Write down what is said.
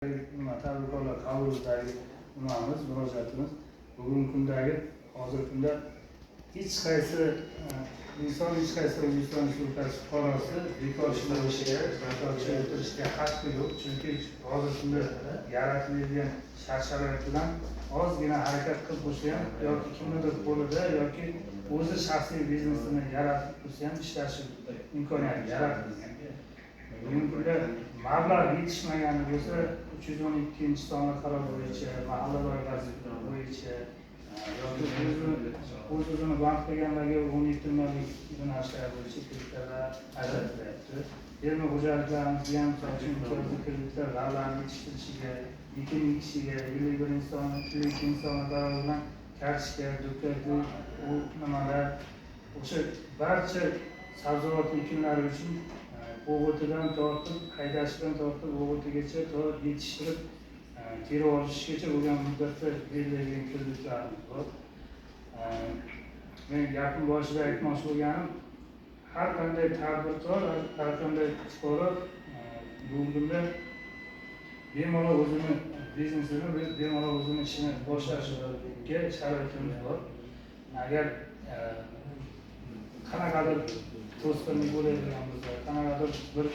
Nima, tadbirkorlar qabulidagi nimamiz, murojaatimiz bugungi kundagi, hozirgi kunda hech qaysi inson, hech qaysi O'zbekiston Respublikasi fuqarosi bekorchi o'tirishga haqqi yo'q, chunki hozirgi kunda yaratilgan shart sharoit bilan ozgina harakat qilib bo'lsa ham yoki kimnidir qo'lida yoki o'zi shaxsiy biznesini yaratib bo'lsa ham ishlashi imkoniyati yaratilgan. Bugungi kunda mablag' yetishmagani bo'lsa, 312-sonli qaror bo'yicha, mahalla loyihasi bo'yicha yoki o'z o'zini band qilganlarga 17 millionlik yo'nalishlar bo'yicha kreditlar ajratilyapti. Fermer xo'jaliklarimizga ham, misol uchun, imtiyozli kreditlar g'allalarni yetishtirishiga, ekin ekishiga, 51-sonli, 52-sonli qaror bilan kartoshka, dukkakli u nimalar, o'sha barcha sabzavot ekinlari uchun o'g'itidan tortib, haydashidan tortib, o'g'itigacha to yetishtirib, terib olishgacha bo'lgan muddatda beriladigan kreditlarimiz bor. Men gapim boshida aytmoqchi bo'lganim, har qanday tadbirkor, har qanday fuqaro bugungi kunda bemalol o'zini biznesini, bemalol o'zini ishini boshlashiga sharoitimiz bor. Agar qanaqadir to'sqinlik bo'ladigan bo'lsa, qanaqadir bir